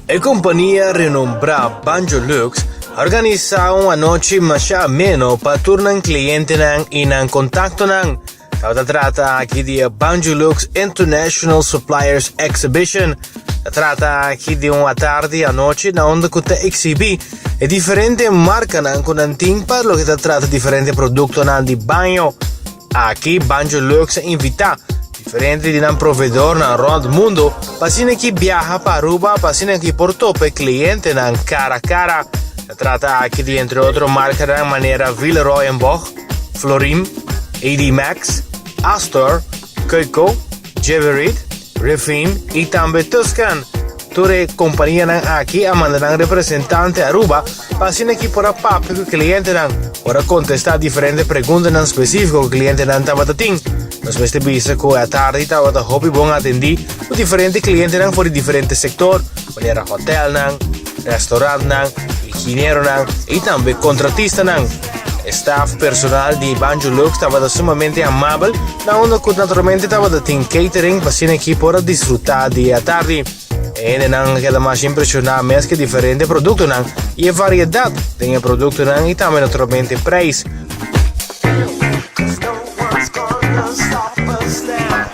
E kompania renombrá Banjo Lux a organisá un anochi masha ameno pa tur nan klientenan i nan kontaktonan. Tabata trata aki di e Banjo Lux International Suppliers Exhibition. Ta trata aki di un atardi anochi na unda ku ta eksibí e diferente markanan ku nan tin pa loke ta trata diferente produktonan di baño. Aki Banjo Lux a invitá diferente di nan proveedornan rònt mundu pa asina ki biaha pa Aruba pa asina ki por topa e klientenan kara kara. Ta trata aki di entre otro markanan manera Villeroy en Boch, Florim, AD Max, Astor, Keuco, Geberit, Refin i tambe Tuscan. Tur e kompanianan aki a manda nan representante Aruba pa asina ki por a papia ku klientenan, por a kontestá diferente preguntanan spesífiko ku klientenan tabata tin. Nos mester bisa ku e atardi tabata hopi bon atendí ku diferente klientenan for di diferente sektor, manera hotelnan, restaurantnan, ingenieronan i tambe kontratistanan. E staf personal di Banjo Lux tabata sumamente amabel, na unda ku naturalmente tabata tin catering pa asina ki por a disfrutá di e atardi. E hendenan a keda masha impreshoná mes ku e diferente produktonan i e variedat den e produktonan i tambe naturalmente preis. Cause no one's gonna stop us now.